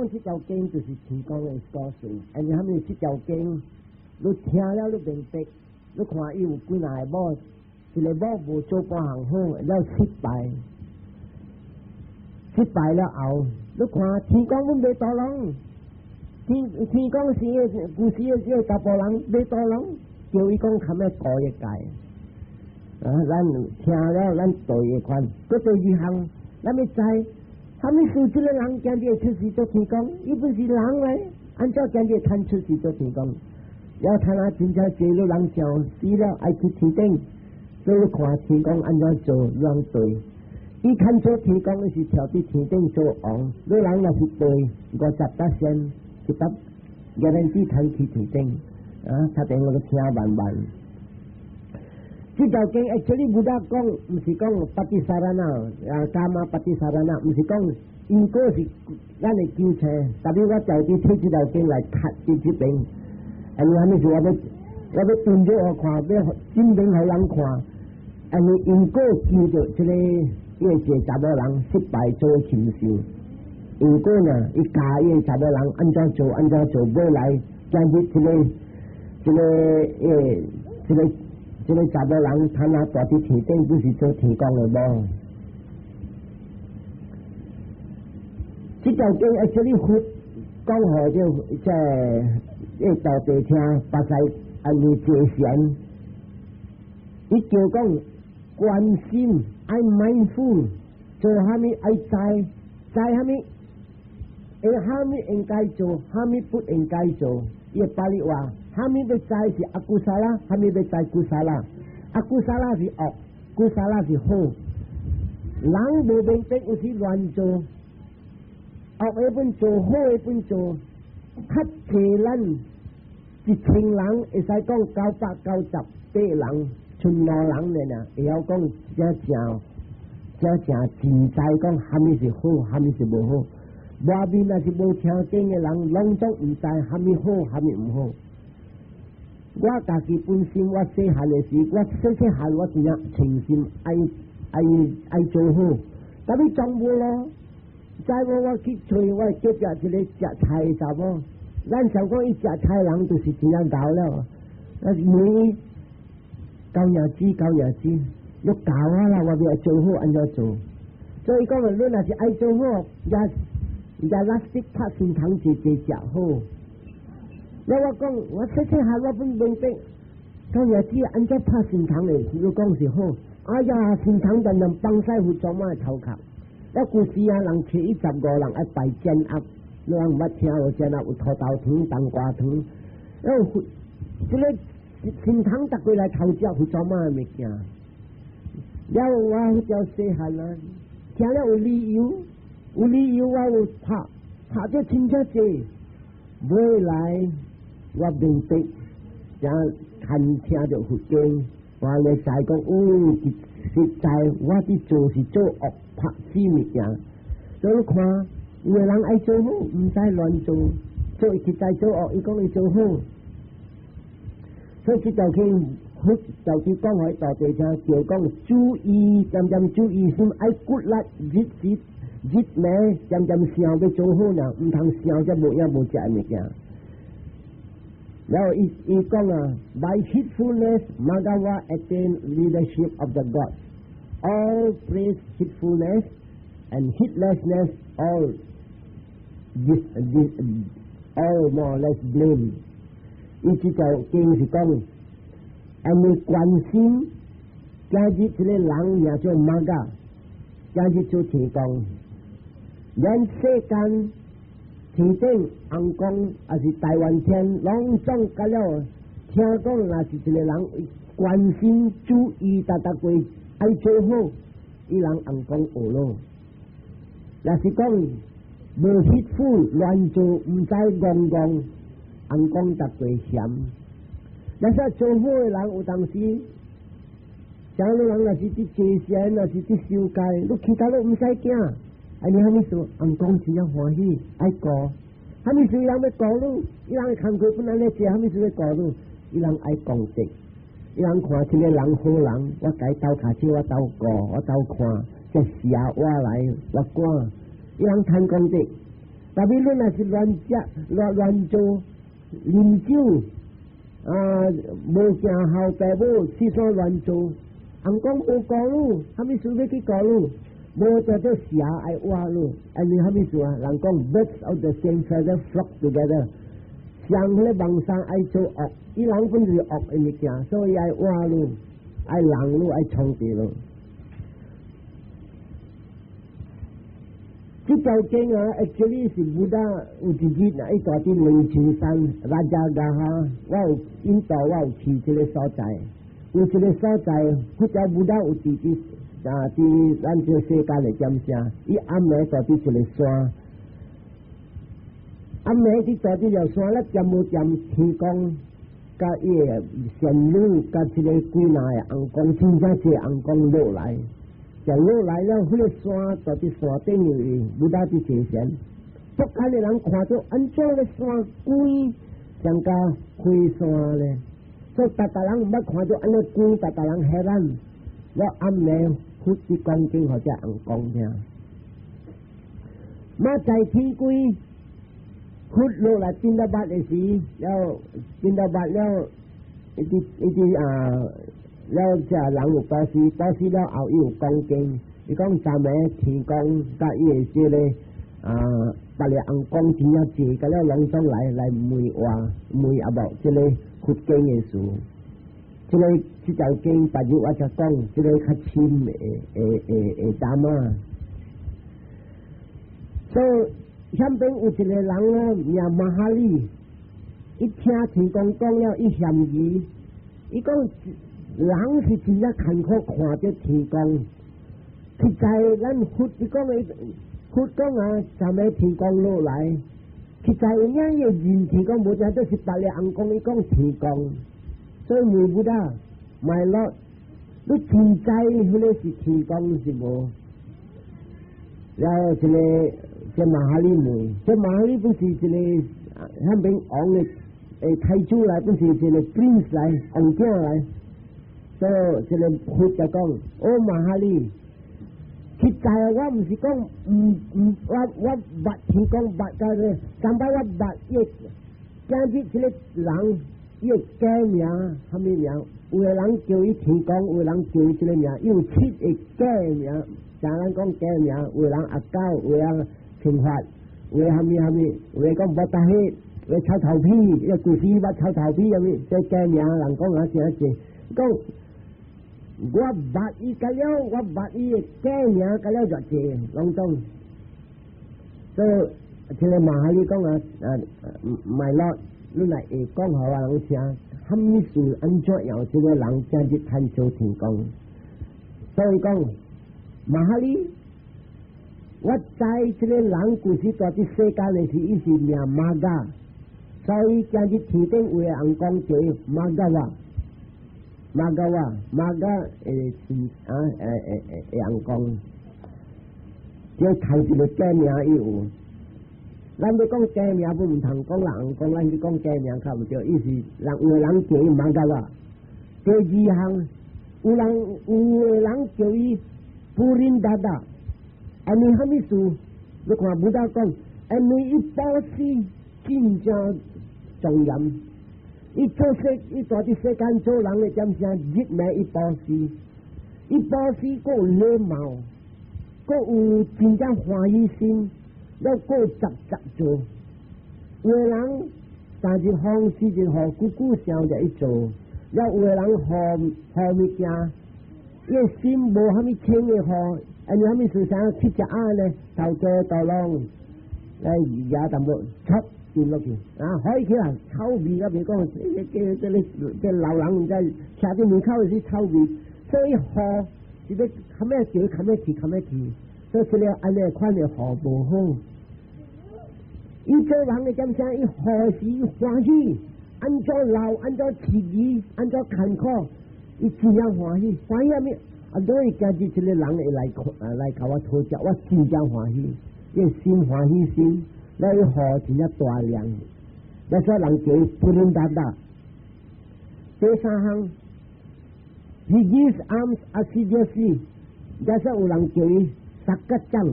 講這條經就是天公的故事，因為蝦米這條經，你聽了你明白，你看伊有幾若个某，一个某無做半項好，了失敗，失敗了後，你看天公阮袂倒人，天公生的故事的這個查埔人袂倒人，叫伊講較欲過一界。啊，咱聽了咱對會款，閣第二項，咱欲知。啥物事這個人今日出世做天公，伊本是人咧，按怎今日趁出世做天公？了趁啊真正濟了人上死了，愛去天頂，所以看天公按怎做，攏對。伊趁做天公，伊是跳佇天頂做王。你人若是對，50巴仙，一百，guarantee 趁去天頂。啊，他等我聽慢慢。這條經 actually Buddha 講，毋是講 patisarana，啊，kamma patisarana，毋是講因果是咱的求車，特別我就佇提這條經來讀佇這邊，因為蝦米事我欲斷咗予看，欲證明予人看，因為因果救著這個伊個一個查某人失敗做禽獸，因果呢，伊教伊個查某人按怎做按怎做，尾來今日這個查某人，他若蹛佇天頂，不是做天公的某。這條經 actually 佛講予就這個大地聽，巴西按呢坐禪，伊叫講關心愛 mindful，做蝦米愛知，知蝦米，會蝦米應該做，蝦米不應該做。伊個巴利話，蝦米欲知是 akusala，蝦米欲知 kusala，akusala 是惡，kusala 是好。人無明白有時亂做，惡的本做，好的本做，較濟咱1000人會使講998人，賰兩人爾爾，會曉講真正真正真知講蝦米是好，蝦米是無好。外面若是無聽經的人，攏總毋知蝦米好，蝦米毋好。我家己本身，我細漢的時，我細細漢我真正誠心愛愛愛做好，但欲總無咯。知無我去揣我隔壁一個食菜的查某，咱想講伊食菜人就是真正𠢕了，啊問伊高娘子高娘子，你教我啦，我欲做好按怎做？所以講，你若是愛做好，也也垃圾拍心腸濟濟食好。了我講，我細細漢我本明白，高娘子按怎拍心腸的，你講是好。哎呀，心腸常常放屎佛祖媽的頭殼。了舊時啊，人初一十五人愛拜剪鴨，你人毋捌聽過剪鴨有土豆糖、冬瓜糖，了佛這個神童逐過來偷食佛祖媽的物件。了我較細漢啊，聽了有理由，有理由我有拍，拍得真正濟。尾來我明白，才堪聽著佛經，我來知講，哦，實在我佇做是做惡拍死物件。所以看，有的人愛做好，毋使亂做，做實在做惡，伊講伊做好。所以這條經佛就是講予大地聽，就講注意，漸漸注意心愛骨力，日時日暝漸漸想欲做好呢，毋通想這無影無跡的物件。然後伊伊講啊，By heedfulness, Maghavan attained leadership of the gods. All praise heedfulness and heedlessness all this this all more or less blame。伊這條經是講，因為關心，今日這個人名做瑪伽，今日做天公，連世間天頂尪公，抑是大梵天，攏總甲了聽講，若是一個人關心注意，逐逐過愛做好，伊人尪公學咯。若是講無 heedful 亂做，毋知戇戇，尪公逐過嫌。若是做好的人有當時，像你人若是佇坐禪，若是佇修戒，你其他都毋使驚。啊，你蝦米事？尪公真正歡喜，愛顧。蝦米事伊人欲顧你？伊人的工課本來咧做，蝦米事欲顧你？伊人愛功德，伊人看這個人好人，我共伊鬥跤手，我鬥顧，我鬥看，這邪我來，我趕。伊人貪功德。特別你若是亂食、亂亂做、啉酒，啊，無行孝爸母，四處亂做，翁公無顧你，啥物事欲去顧你？無就做蛇愛挖你，按呢啥物事啊？人講 birds of the same feather flock together，像彼個網上愛做惡，伊人本是惡的物件，所以愛挖你，愛弄你，愛創治你。這條經啊，actually 是 Buddha 有一日啊，伊蹛佇龍樹山 Rajagaha，我有印度，我有去這個所在，有一個所在，佛教 Buddha 有佇佇啊，佇咱這個世間的點聲，伊暗暝蹛佇一個山，暗暝佇蹛佇條山咧，漸無漸天公，佮伊的仙女，佮這個幾若個尪公，真正濟尪公落來。就落來了，彼個山蹛佇山頂位，Buddha 佇坐禪。北看的人看著按怎个山懸，像甲火山咧。所以逐逐人毋捌看著按呢懸，逐逐人嚇咱。我暗暝佛佇講經，予這尪公聽。馬在天歸，佛落來變到八的時，了變到八了，伊佇伊佇啊。了，這人有布施，布施了後，伊有講經，伊講昨暝天公佮伊的這個啊，別個尪公真正濟，佮了攏總來來問話，問啊無這個佛經的事，這個這條經別日我才講，這個較深的的的的 Dhamma。所以遐邊有一個人啊，名馬哈利，伊聽天公講了，伊嫌疑，伊講。人是真正艱苦看著天公，實在咱佛伊講的佛講啊，昨暝天公落來，實在有影伊會認天公，無正都是別個尪公伊講天公，所以問 Buddha，My Lord，你真知彼個是天公是無？然後這個這馬哈利問，這馬哈利不是一個遐邊王的誒太子來，不是一個 prince 來，王子來。所以這個佛就講，哦馬哈利，實在我毋是講毋毋，我我捌天公捌甲個，上擺我捌伊，今日這個人伊個假名，啥物名？有的人叫伊天公，有的人叫伊這個名，伊有七個假名，像咱講假名，有的人阿狗，有的人青發，有的啥物啥物，有的講無大迄，有的臭頭皮，伊個故事捌臭頭皮啥物，這假名人講啊誠濟，講。我捌伊甲了，我捌伊的假名甲了偌濟，攏總。所以，這個馬哈利講啊，啊，My Lord，你來會講予我人聽，啥物事按怎樣，這個人正日趁做天公。所以講，馬哈利，我知這個人舊時蹛佇世間的時，伊是名馬嘎，所以今日天頂有的尪公叫伊馬嘎瓦。馬嘎瓦，馬嘎誒是啊誒誒誒尪公，這頭一個假名伊有。咱欲講假名，不毋通講人講，咱去講假名較毋對，伊是人有的人叫伊馬嘎瓦。第二項，有人有的人叫伊布林達達，按呢啥物事？你看 Buddha 講，因為伊布施真正莊嚴。伊做世，伊蹛佇世間做人的點聲，日暝伊布施，伊布施閣有禮貌，閣有真正歡喜心，了閣雜雜做。有的人三日風四日雨，久久想著伊做；了有的人予予物件，伊的心無蝦米清的予，因為蝦米事啥去食鸭呢？頭家頭籠來蜈淡薄，插進落去，啊，可以起來，臭味啊！別講，這這這這老人在徛佇門口是臭味，所以予是欲較欲叫較欲去較欲去，所以這個按呢款的予無好。伊做人的點聲，伊予時歡喜，按怎老，按怎痴愚，按怎艱苦，伊真正歡喜，歡喜啥物？啊，所以今日這個人會來看，來共我討食，我真正歡喜，伊心歡喜心，來予真正大量，那所以人叫伊布林達達。第三項，He gives alms assiduously，假使有人叫伊薩格章，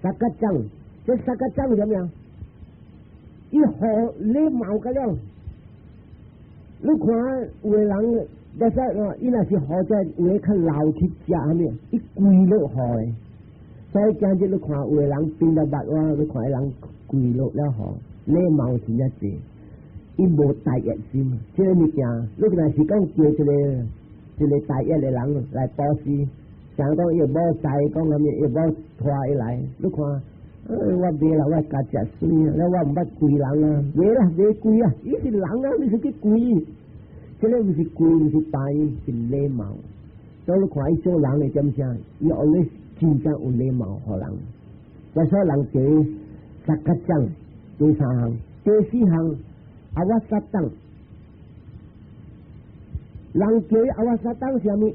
薩格章。這薩迦長怎樣？伊予禮貌個了，你看有的人，但是伊若是予這有的較老去食啥物，伊跪落予的。所以今日你看有的人變得捌我，你看彼人跪落了予，禮貌真正濟，伊無大欲心。這個物件，你若是講叫一個一個大欲的人來布施，想講伊某在講啥物，伊某拖伊來，你看。我袂啦，我家食水啊！我毋捌跪人啊，袂啦，袂跪啊！伊是人啊，你是去跪？這個毋是跪，毋是拜，是禮貌。所以你看伊做人的點啥？伊後日真正有禮貌，予人。所以人叫薩迦長，第三項，第四項阿瓦薩當。人叫阿瓦薩當啥物？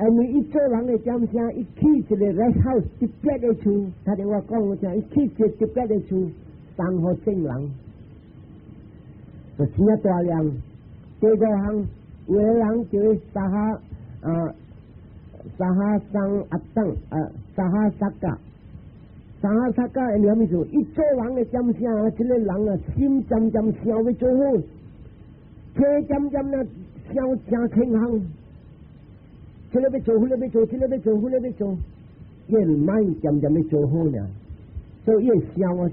因為伊做人的點啥？伊起一個 rest house 特別的厝，頭先我講過，伊起一個特別的厝，送予聖人，就真正大量。第五項，有的人叫沙哈啊，沙哈桑阿當啊，沙哈薩嘎，沙哈薩嘎因為啥物事？伊做人的點啥？這個人啊，心漸漸想欲做好，這漸漸啊想誠千項。這個欲做，彼個欲做，這個欲做，彼個欲做，伊mind漸漸欲做好呢。所以伊會想啊，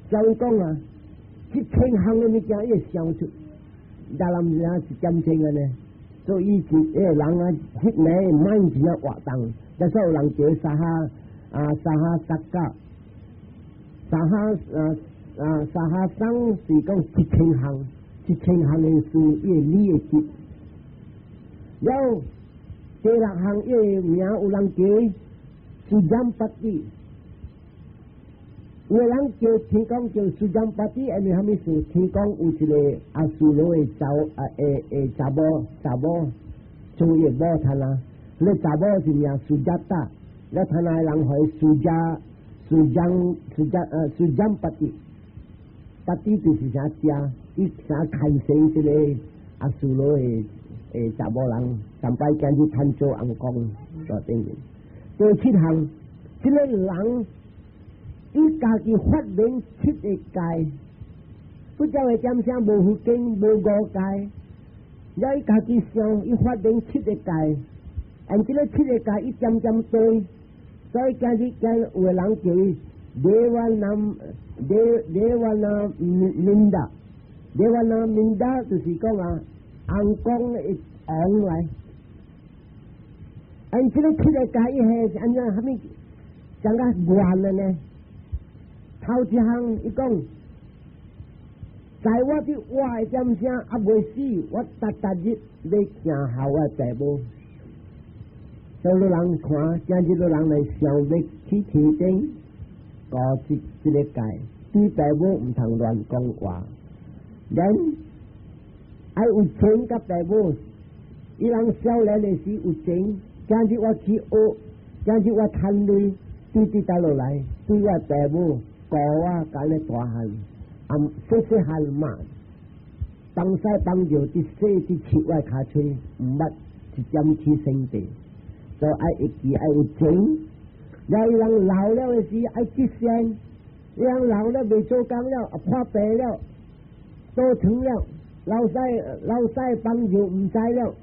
照伊講啊，這千項的物件伊會想出，當然毋知影一點鐘的呢。所以伊是彼個人啊，彼個 mind 真正活動，所以有人叫沙哈啊，沙哈薩嘎，沙哈啊啊沙哈桑是講一千項，一千項的事，伊會理會記。了第六項伊個名有人叫蘇占巴蒂，有的人叫聽講叫蘇占巴蒂，因為啥物事？聽講有一個阿蘇羅的查啊，會查某查某做伊某親啊，那查某是名蘇加達，了他那人予蘇加蘇江蘇加蘇占巴蒂，巴蒂就是啥食，伊啥牽生這個阿蘇羅的查某人，上擺今日趁做翁公，就等於。第七項，這個人伊家己發明七個戒，不知會點聲無佛經無五戒，了伊家己想，伊發明七個戒，按這個七個戒伊漸漸對，所以今日今有的人叫伊 Devana Devana Minda Devana Minda 就是講啊，翁公的王來。按這個七個戒伊係按怎蝦米講較懸的呢？頭一項伊講，在我佇活的點聲猶未死，我逐逐日欲行孝我爸母。所以人看，今日人來想欲去天頂，過這這個界，對爸母毋通亂講話。人愛有情佮爸母，伊人少年的時有情，今日我去學，今日我趁鐳，對佇倒落來，對我爸母顧我佮咧大漢，啊細細漢嘛，幫西幫尿佇洗佇拭我跤喙，毋捌一點起生地，所以愛會記愛有情。了伊人老了的時愛節善，伊人老了袂做工了，啊破病了，倒床了，老師老師幫助毋知了。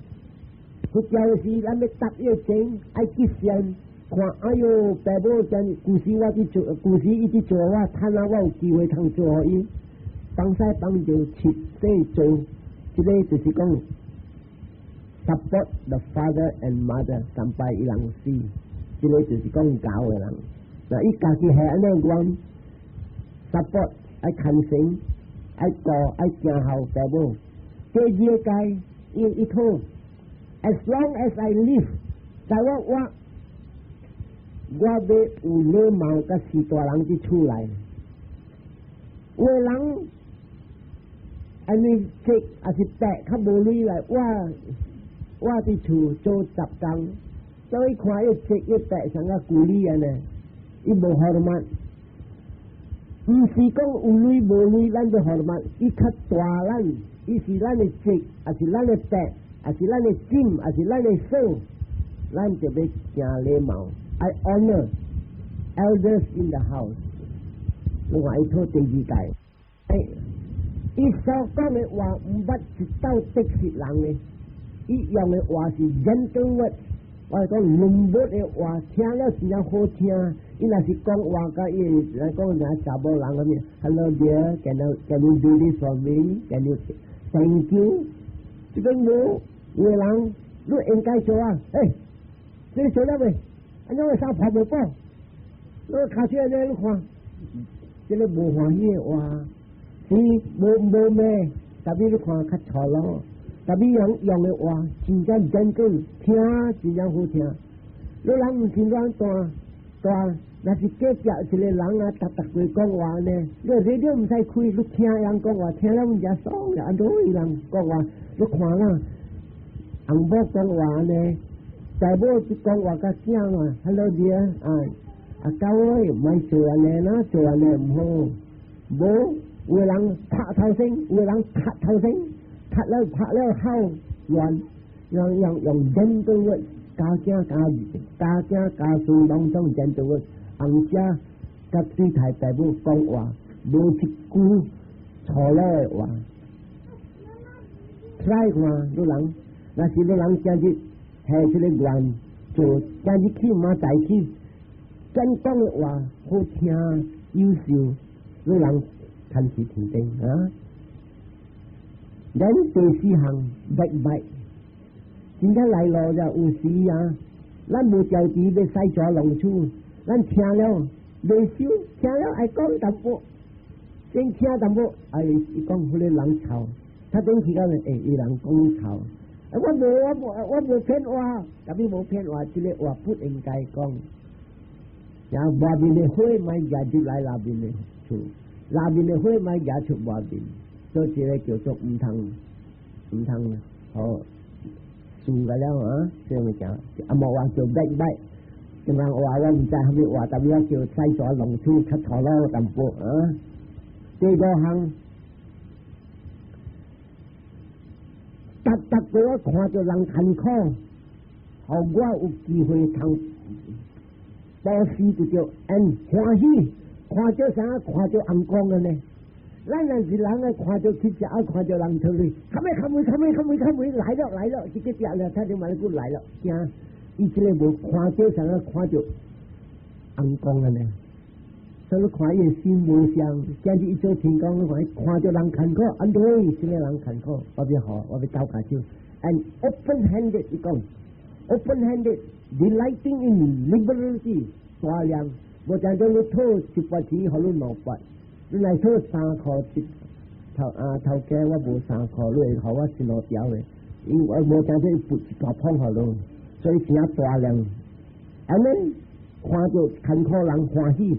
佛教的時，咱欲答伊個情，愛節善。看，哎喲，爸母真舊時我佇做，舊時伊佇做我，趁啊我有機會通做予伊，幫西幫助徹底做，這個就是講 support the father and mother，三擺伊人死，這個就是講𠢕的人。那伊家己係按呢講，support 愛牽繩，愛顧愛行孝爸母。第二個戒，伊伊討，as long as I live，在我活，我欲有禮貌佮序大人佇厝內，有的人按呢這抑是伯較無鐳來，我我佇厝做雜工，所以看伊這伊伯像個孤立按呢，伊無 hormat，毋是講有鐳無鐳，咱就 hormat，伊較大咱，伊是咱的叔，抑是咱的伯，抑是咱的姊，抑是咱的嫂，咱就欲行禮貌。I honor elders in the house。你話伊討第二界，欸，伊所講的話毋捌一道得失人的，伊用的話是 gentle word，我係講軟木的話，聽了真正好聽。伊若是講話，佮伊來講若查某人咁樣，Hello dear，can you do this for me？Can you thank you？這個無有的人，你應該做啊！欸，這個做了未？按怎個衫破無補？你跤手按呢？你看，這個無歡喜的話，是無無罵，特別你看較粗魯，特別用用的話真正真緊，聽真正好聽。你人毋是亂大大，若是隔壁一個人啊，逐逐句講話呢，你 radio 毋使開，你聽人講話，聽了毋正爽，按怎伊人講話，你看啦，翁某講話呢，大某一講話佮囝啊，Hello dear 啊，阿狗喂，莫做按呢啦，做按呢毋好，無有的人拍頭先，有的人拍頭先，拍了拍了好亂，用用用人對話，家囝家家囝家孫攏總人對話，翁姐佮對太大母講話，無一句粗魯的話。try 看你人，若是你人今日下這個願做，今日起嘛早起，真講的話好聽優秀，你人趁時天頂啊！咱第四項 backbite，真正來路就有時啊，咱無調錢欲使蛇弄厝，咱聽了袂收，聽了愛講淡薄，先聽淡薄，哎，伊講彼個人臭，他等起到欸，伊人講臭，我無我無我無騙話，特別無騙話，這個話不應該講。然後外面的火莫惹入來內面的厝，內面的火莫惹出外面，所以這個叫做毋通毋通好輸個了啊！這物件啊，無話叫 backbite，這樣話我毋知蝦米話，特別叫使蛇弄厝較粗魯淡薄啊。第五項，逐逐個我看著人艱苦，予我有機會通布施就叫 and 歡喜，看著啥？看著尪公的呢？咱若是人啊，看著去食，啊看著人討錢，較尾較尾較尾較尾較尾來了來了，這個食了，他就嘛閣來了，驚伊這個無看著啥？看著尪公的呢？所以你看伊的心無相，今日伊做天公，你看看著人艱苦，按怎這個人艱苦，我欲予，我欲鬥跤手，and open-handed 伊講，open-handed delighting in liberality 大量，無像講你討一筆錢，予你兩筆，你來討三箍一頭啊頭家我無三箍，你會予我一兩條的，因為我無像這撥一大捧予你，所以真大量，按呢看著艱苦人歡喜。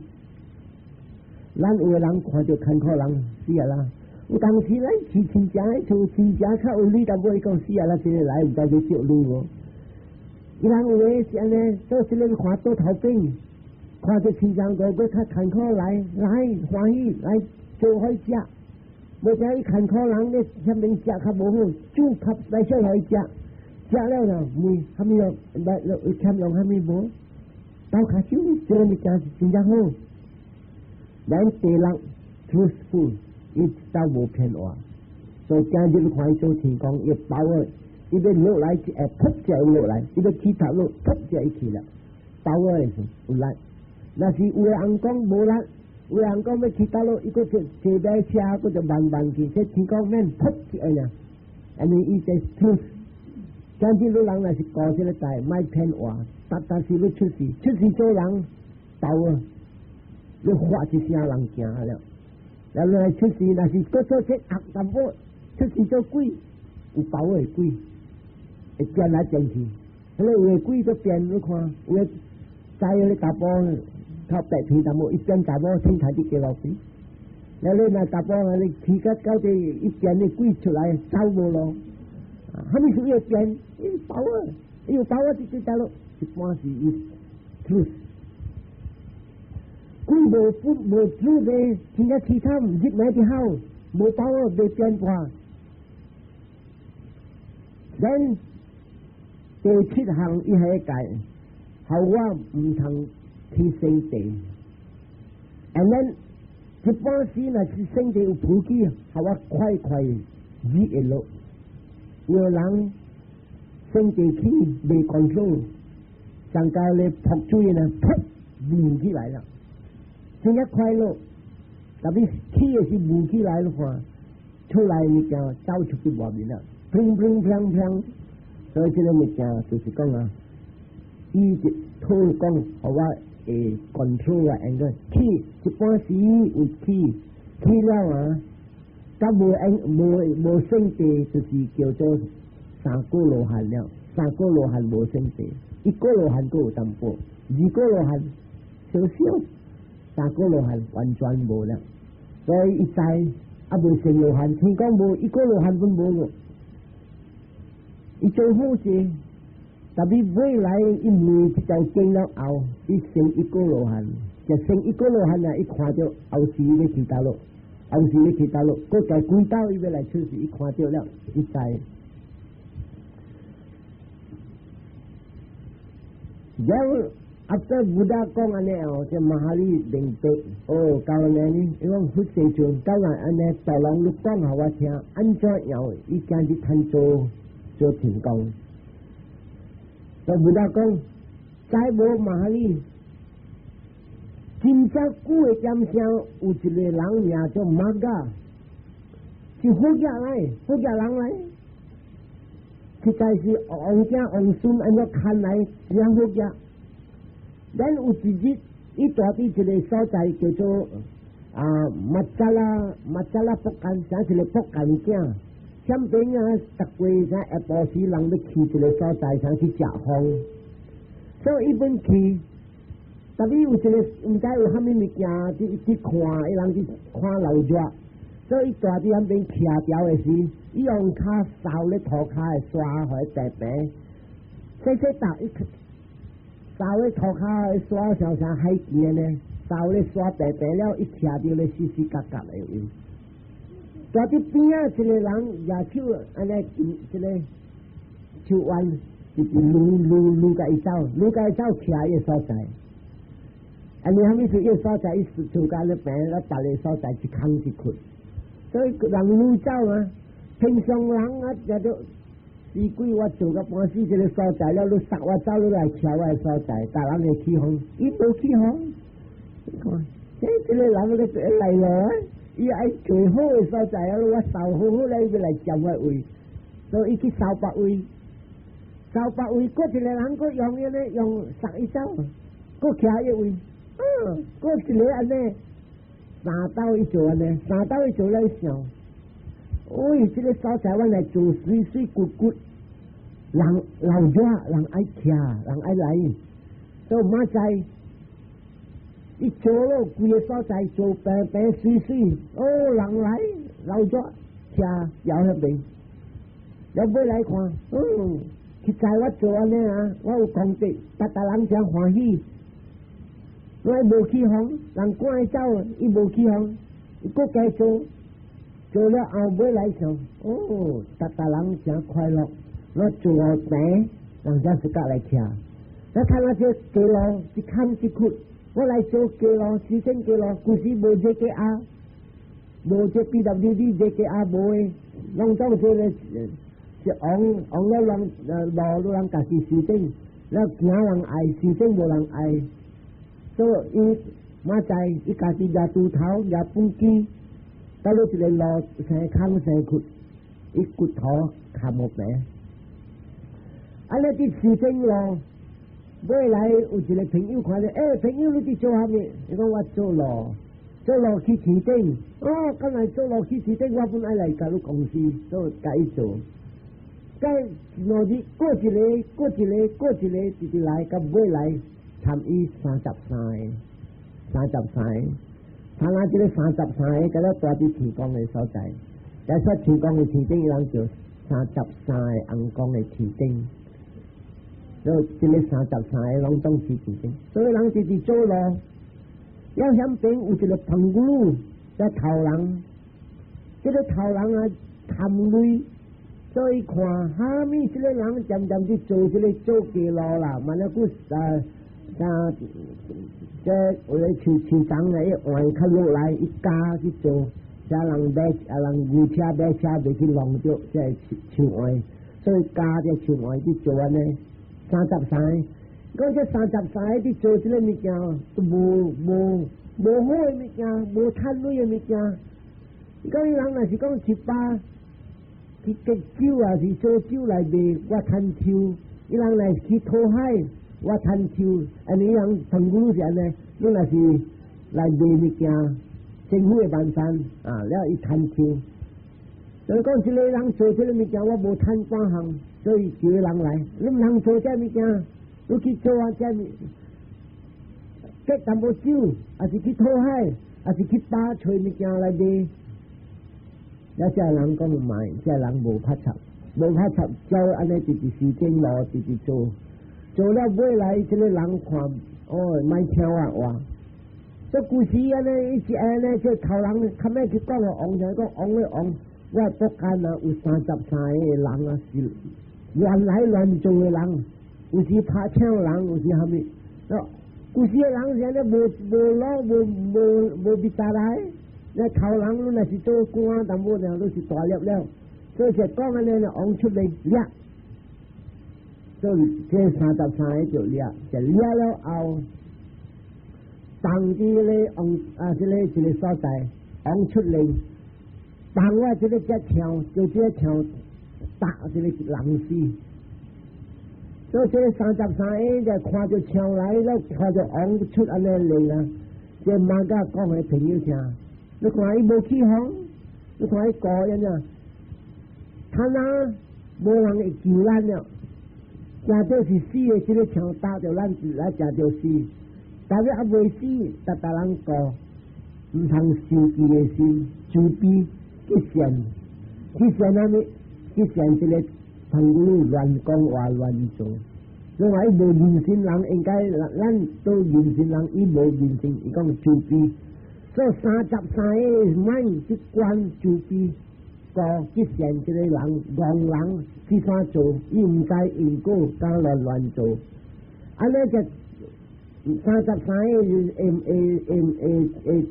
咱有的人看著艱苦人死啊啦！有當時咱去親戚的厝，親戚較有禮淡薄，伊講死啊啦，這個來毋知欲借錢無？伊人有的是按呢，做這個看倒頭餅，看著親像個閣較艱苦來來歡喜來做伙食，無像伊艱苦人咧，啥物食較無好，煮較來少予伊食，食了啦問蝦米來來欠用蝦米無？鬥跤手，這個物件是真正好。咱第六 truthful，伊一道無騙話，所以今日你看伊做天公，伊包啊，伊欲落來，會噗就落來，伊欲起頭落，噗就起了，包啊是有力。若是有的尪公無力，有的尪公欲起頭落，伊閣坐坐馬車，閣就慢慢去，這天公免噗一下爾，按呢伊這 truth。今日你人若是顧這個代，莫騙話，逐逐時你出世，出世做人，鬥啊！你發一聲人驚了，然後來出世，若是閣做這惡淡薄，出世做鬼，有包的鬼，會變來變去。彼個有的鬼都變，你看，有的知彼個查埔頭白皮淡薄，一變查某天台佇街路邊。了你若查埔啊，你起到到底一變的鬼出來走無路，啊，蝦米事伊會變？伊包啊，伊有包啊，佇這條路，一般是伊 truth。鬼無不無主的，真正淒慘，入來就好，無把握袂變化。咱第七項伊彼個戒，予我毋通起生地。And then 一般時若是身體有浮起，予我快快熱會落。有人身體起袂 control，上交咧撲水呢，噗霧起來啦，真正快樂。特別起的是霧起來的話，出來物件走出去外面啦，砰砰砰砰。所以這個物件就是講啊，伊就討講，予我會 control 啊，應該起一般時有起起了啊，甲無應無無聖地，就是叫做三果羅漢了。三果羅漢無聖地，一果羅漢閣有淡薄，二果羅漢少少，三果羅漢完全無了。所以伊知啊，無成羅漢，聽講無一果羅漢攏無個。伊做好事，特別未來伊問這條經了後，伊成一果羅漢，就成一果羅漢啊！伊看著後世欲去佗落，後世欲去佗落，閣加幾道伊欲來出世，伊看著了，伊知。然後 after Buddha 講按呢哦，這馬哈利明白哦，教按呢，伊講佛世尊，教按呢，大人你講予我聽，按怎樣？伊今日通做做成功。就 Buddha 講，知無馬哈利？真正久的點聲，有一個人名做瑪伽，是好額來，好額人來。實在是王子王孫按怎牽來，真好額。咱有一日，伊蹛佇一個所在叫做啊馬扎拉馬扎拉福干，啥一個福干囝。前邊啊，逐月啥下晡時人欲去一個所在，想去食風，所以伊本去，特別有一個毋知有啥物物件去去看，伊人去看鬧熱，所以伊蹛佇遐邊徛牢的時，伊用跤掃咧塗跤的沙，予伊平平，細細搭伊掃咧塗跤的沙，像像海墘呢，掃咧沙平平了，伊徛著咧死死角角的位。蹛佇邊仔一個人舉手按呢，這個手腕，直直擼擼擼共伊走，擼共伊走，徛伊個所在。啊，你啥物事？伊個所在，伊是做甲咧平，咧別個所在一空一窟，所以人擼走啊。平常人啊，也都死鬼我做甲半死，這個所在了，你殺我走，你來徛我的所在，逐人會起哄，伊無起哄。你看，欸，這個人咧來咯，伊愛做好的所在啊！我掃好好咧，伊欲來佔我位，所以伊去掃別位，掃別位，閣一個人閣用伊咧用殺伊走，閣徛伊位，嗯，閣一個按呢，三道伊做按呢，三道伊做咧想，喂，這個所在我來做水水骨骨，人老熱，人愛徛，人愛來，所以馬知。伊做咯，規个所在做平平水水，哦，人來老熱徛搖彼邊，了尾來看，嗯，實在我做按呢啊，我有功德，逐逐人誠歡喜，我無起哄，人趕伊走，伊無起哄，伊閣加做，做了後尾來想，哦，逐逐人誠快樂，我做平，人才是甲來徛，我看那這街路一空一窟。我來做街路，修整街路，舊時無 JKR，無這 PWD JKR 無的，攏總這個是往往了人路路人家己修整，了行人愛修整無人愛，所以伊嘛知伊家己舉鋤頭舉畚箕，到了一個路生空生窟，伊骨頭較無平，啊，你佇修整路。尾來有一個朋友看著，欸，朋友你佇做啥物？伊講我做路，做路去天頂。哦，敢來做路去天頂，我本愛來共你公司，所以共伊做。再兩日過一個，過一個，過一個，直直來，到尾來參伊三十三個，三十三個，參啊這個三十三個，佮了蹛佇天宮的所在，假說天宮的天頂，人叫三十三個尪公的天頂。所以這個三十三個攏總是天頂，所以人直直做路。要遐邊有一個彭古魯在頭人，這個頭人啊貪鐳，所以看蝦米這個人漸漸去做這個做街路啦，嘛了閣啊啊，這有個樹樹叢咧，伊換較落來，伊加去做，啥人買啊人牛車馬車袂去弄著這樹樹換，所以加這樹換去做按呢三十三個。講這三十三個佇做這个物件，都無無無好的物件，無趁鐳的物件。講伊人若是講一百去結酒啊，是做酒來賣，我趁抽；伊人來去討海，我趁抽。按呢人唐古是按呢，你若是來賣物件，政府的萬山啊，了伊趁抽。所以講，這个人做這个物件，我無趁半項，所以叫人來，你毋通做這物件，你去做啊這物，結淡薄酒，抑是去討海，抑是去打揣物件來賣。了這人講毋愛，這人無拍插，無拍插，照按呢直直時間路，直直做，做了尾來，這个人看，哦，莫聽我話。這故事按呢，伊是按呢，這頭人較尾去講予王聽，講王咧王，我國間啊有三十三個人啊，是亂來亂做的人，有時拍槍人，有時蝦米。有時的人是按呢無無腦無無無筆達來。那頭人你若是做官，淡薄爾都是大粒了。所以說講按呢，王出來掠，所以這三十三個就掠，就掠了後，當地咧王啊，這个這个所在，王出來，當我這个隻象，就這個象打這个人死。所以這三十三個就看著象來了，看著王出按呢嚟啦，這馬甲講予朋友聽。你看伊無起風，你看伊孤樣樣，他那無人會救咱了，誠做是死的，這个槍打著咱，來誠著死。但是猶未死，逐逐人顧，毋通受氣的心，慈悲去善，去善啥物？去善這个朋友亂講話亂做。因為伊無人心人應該，咱都人心人，伊無人心，伊講慈悲。所以三十三個mind去觀慈悲，顧去善這个人，戇人去怎做？伊毋知因果，敢亂亂做。按呢就三十三個會會會會會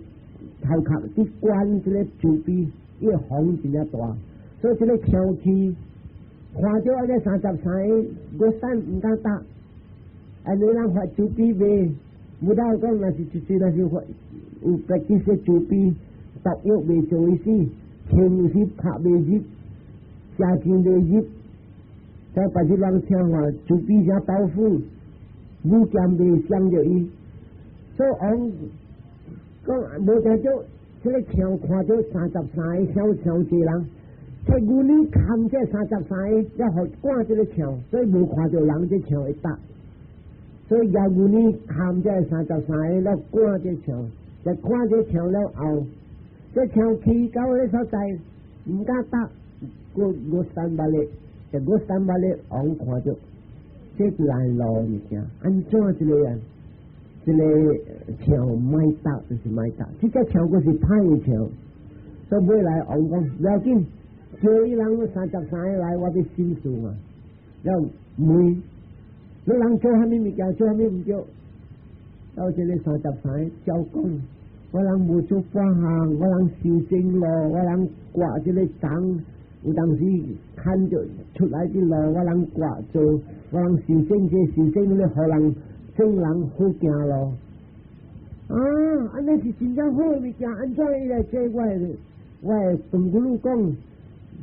頭殼去觀這个慈悲，伊個風真正大，所以這个挑氣看著按呢三十三個，我散毋敢打。按呢人發慈悲袂，無得講若是一歲若是發有個這些慈悲，毒藥袂做伊死，槍有時拍袂入，射箭袂入，再別個人聽話，慈悲誠豆腐，武劍袂傷著伊。所以王講無聽著，這个象看著三十三個小小濟人，這牛呢牽這三十三個，了予趕這个象，所以無看著人這象會打。所以舉牛呢牽這三十三個，了趕這象，就趕這象了後，這象去到彼所在，毋敢打，過過三百里，就過三百里，王看著這爛路物件，按怎這个人？這个象莫打就是莫打，這隻象閣是歹的象，所以尾來王講不要緊，叫伊人三十三個來，我欲審訊嘛。了問，你人做蝦米物件，做蝦米毋對？到這个三十三個照講，我人無做半項，我人修正路，我人割這个欉，有當時牽著出來的路，我人割做，我人修正這修正那個，予人眾人好行路。啊，按呢是真正好的物件，按怎伊來這我的我的唐古魯講，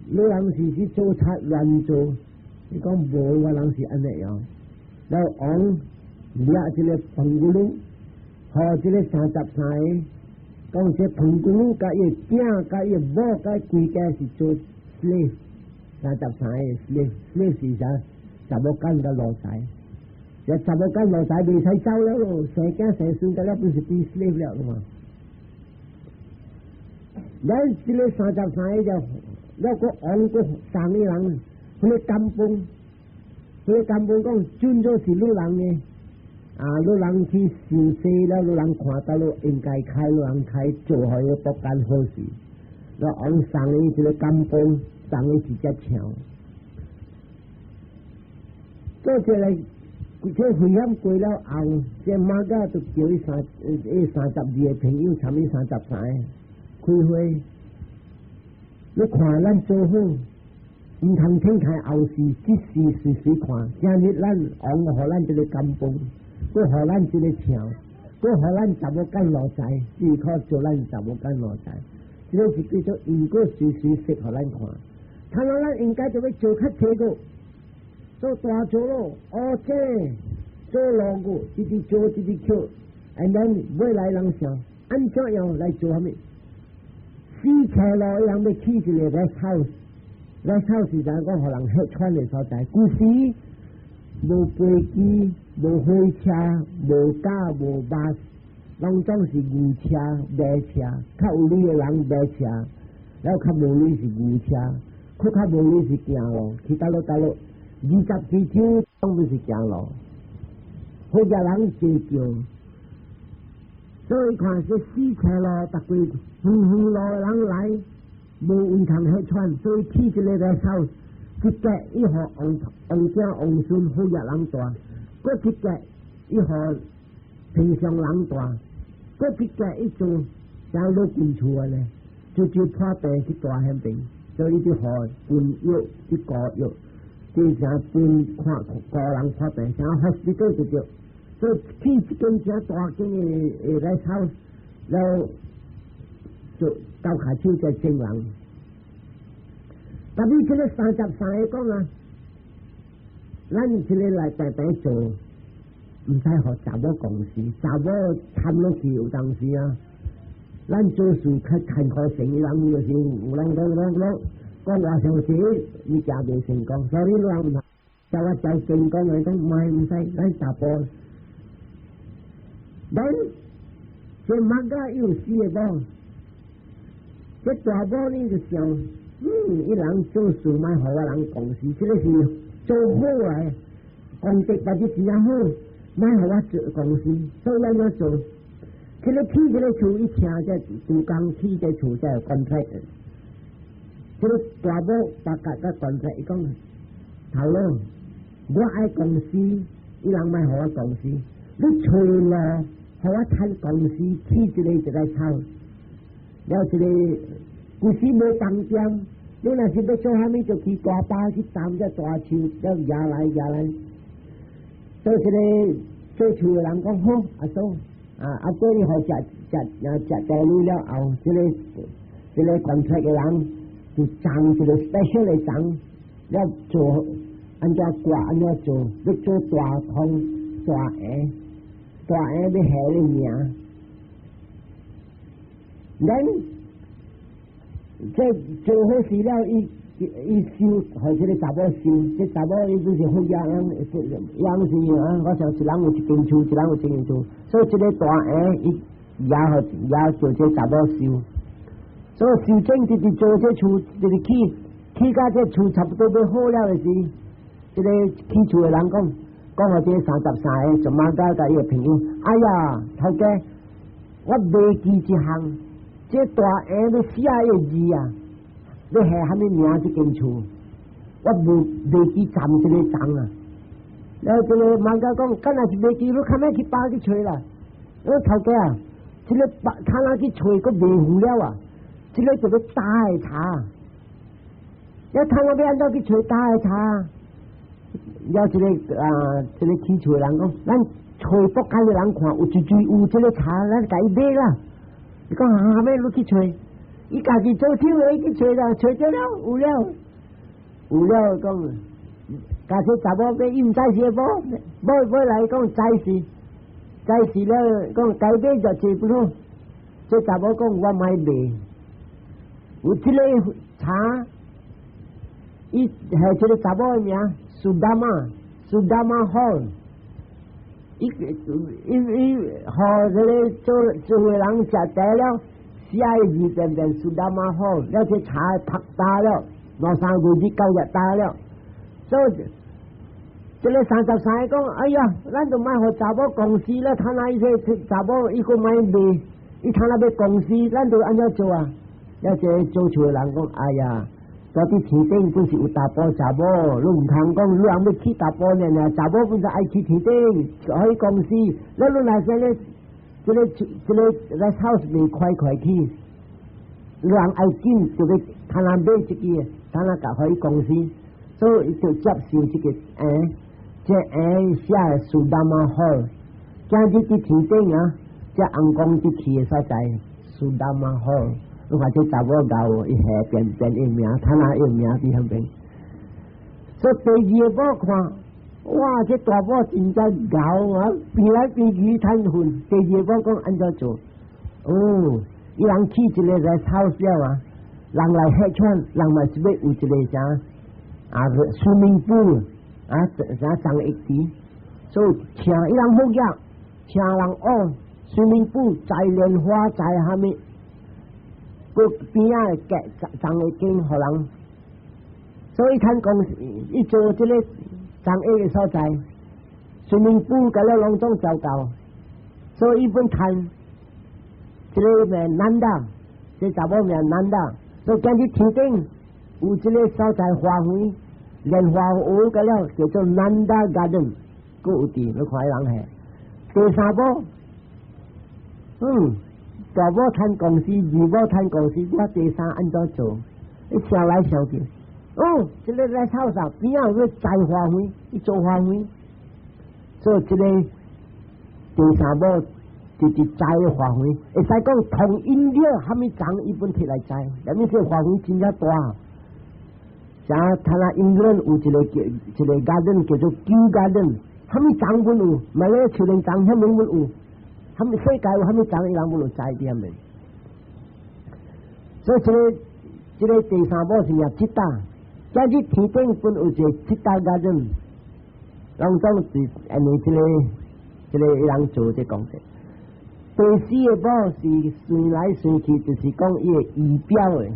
你人是去做賊亂做，伊講無，我人是按呢樣。了王掠這个唐古魯，予這个三十三個，講這唐古魯佮伊囝、佮伊某、佮規家是做 slave，三十三個 slave，slave 是啥？查某囡佮奴才。這查某囡奴才袂使走了咯，生囝生孫佮了不是變 slave 了嘛？咱這个三十三個就了閣王閣送伊人，彼个甘榜，彼个甘榜講準做是你人的，啊，你人去受洗了，你人看到你應該開，你人開做予伊國間好事。了王送伊這个甘榜，送伊一隻象，做這个。這危險過了後，這 Magga 就叫伊32個朋友，參伊33個開會。你看咱做好，毋通聽開後事，這時隨時看。今日咱王予咱這個甘榜，閣予咱這個唱，閣予咱查某囝奴才，只靠做咱查某囝奴才。這個是叫做因果隨時說予咱看。看來咱應該就欲做較濟個，做大做咯，哦這做路個，一直做一直捡，and then 未來人想按怎樣來做啥物？四車路人欲起一個 rest house，rest house 是怎講？予人歇喘的所在。古時無飛機、無火車、無架、無巴士，攏總是牛車、馬車。較有錢的人馬車，了較無錢是牛車，閣較無錢是行路去佗落佗落。20幾周攏都是行路，好額人坐轎。所以看這四車路，逐幾遠遠路的人來，無位通歇喘，所以起一個 rest house，一格伊予王王子王孫好額人住，閣一格伊予平常人住，閣一格伊做像老君厝按呢，就就破病去住彼邊，所以就予軍藥去膏藥，就像分看個人破病，像 hospital 就對。所以起一間誠大間的 rest house，了就交開手在種人。特別這個33個講啊，咱這個來平平做，毋使予查某公司，查某參落去有當時啊。咱做事較艱苦生意人就是有人講講講講話上時，物件袂成功，所以人毋叫我走成功來講，莫毋使，咱查埔。咱這 Magga 有四個某，這大某呢就想，伊人做事莫予我人公司，這個是做好來，功德或者真正好，莫予我做公司，所以按怎做？這個起這個厝，伊請這杜工起這厝才有 contract。這個大某大家甲 contract，伊講頭路，我愛公司，伊人莫予我公司，你揣路。予我趁公司起一個一個廠，了這個舊時無當店，你若是欲做啥物，就去大巴去擔這大樹，了夯來夯來。所以這個做厝的人講好，阿嫂，啊阿哥你予食食啊食大鐳了後，這個 contract 的人就裝一個 special 的裝，了做按怎掛按怎做，欲做大空大下。大下欲下你名，咱這做好事了，伊伊收，予這個查某收，這查某伊就是好額人，樣是啊，我想一人有一間厝，一人有一間厝，所以這個大下伊也予也叫這查某收，所以收整直直做這厝，直直起起到這厝差不多欲好了的時，這個起厝的人講。講予這33個，就馬甲伊個朋友，哎呀，頭家，我袂記一項，這大下欲寫個字啊，欲下啥物名這間厝，我無袂記站這個章啊。了這個馬家講，敢若是袂記，你較欲去巴去揣啦。我頭家啊，這個巴較若去揣，閣袂赴了啊。這個就欲焦的柴，你睇我欲按怎去揣焦的柴？了這個啊，這個起厝的人講，咱揣北海的人看有一堆有這個柴，咱共伊買啦。伊講哈欲你去揣，伊家己做手的去揣啦，揣著了有了，有了講，假使查某買，伊毋知是無，買買來講知是，知是了，講該買就坐不好。這查某講我莫賣，有這個柴，伊係這個查某的名。Sudama，Sudama Hall，伊伊伊，予這個做做的人食茶了，寫個字變變 Sudama Hall，了這柴曝焦了，兩三個月九日焦了，所以這個33個講，哎呀，咱就莫予查某公司了，他那伊個查某伊閣莫賣，伊他那欲公司，咱就按怎做啊？了這個做厝的人講，哎呀，到佇天頂本是有查埔查某，你毋通講你人欲去查埔爾爾，查某本是愛去天頂，予伊公司，你若是咧，這個 rest house 未開開去，你人愛緊就欲通通買這個，通通共予伊公司，所以就接受這個欸，這欸寫 Sudama Hall，今日佇天頂啊，這尪公佇去的所在，Sudama Hall。你看這查某𠢕，伊下變變伊名，他那伊名佇彼邊。所以第二個某看，哇！這大某真正𠢕啊，變來變去趁混。第二個某講按怎做？哦，伊人起一個來嘲笑啊，人來客串，人嘛是欲有一個啥啊，swimming pool 啊，啥長一池，所以請伊人好額，請人哦，swimming pool 栽蓮花栽蝦米？閣邊仔的隔長的間予人，所以趁公司伊做這個長的所在，swimming pool 共了攏總糟糕，所以伊本趁這個名 Nanda，這查某名 Nanda，所以今日天頂有這個所在花園，蓮花湖共了叫做 Nanda Garden，閣有佇，你看人係第三某，大某趁公司，二某趁公司，我第三按怎做？伊想來想去，哦，這個來操啥？邊仔有個栽花園，伊做花園，所以這個第三某就是栽花園，會使講同音料，蝦米種伊本摕來栽，啥物這個花園真正大。像他那英國有一個叫一個 garden 叫做 Kew Garden，蝦米種本有，馬來樹林種蝦米本有。蝦米世界有蝦米種，伊人本有栽佇遐面。所以這個第三某是名 Citta，今日天頂本有一個 Citta Garden，攏總是按呢這個伊人做這工作。第四個某是算來算去，就是講伊的儀表的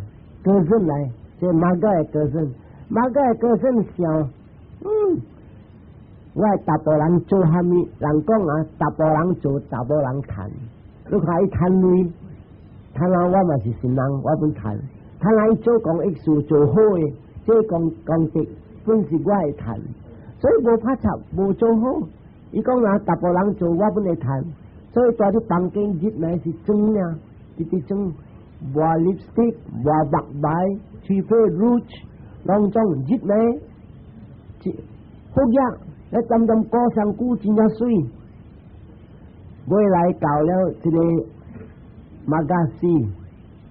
歌聲來，這馬個的歌聲，馬個的歌聲想，我查埔人做蝦米？人講啊，查埔人做查某人趁。你看伊趁鐳，趁啊，我嘛是新人，我本趁。趁啊，伊做公益事做好的，這功功德本是我會趁，所以無拍插，無做好。伊講啊，查埔人做，我本會趁。所以蹛佇房間入來是妝啊，直直妝，抹 lipstick，抹目眉，吹皮 rouge，攏總入來，好額。咧針針裹身軀真正媠，尾來到了這個瑪伽死，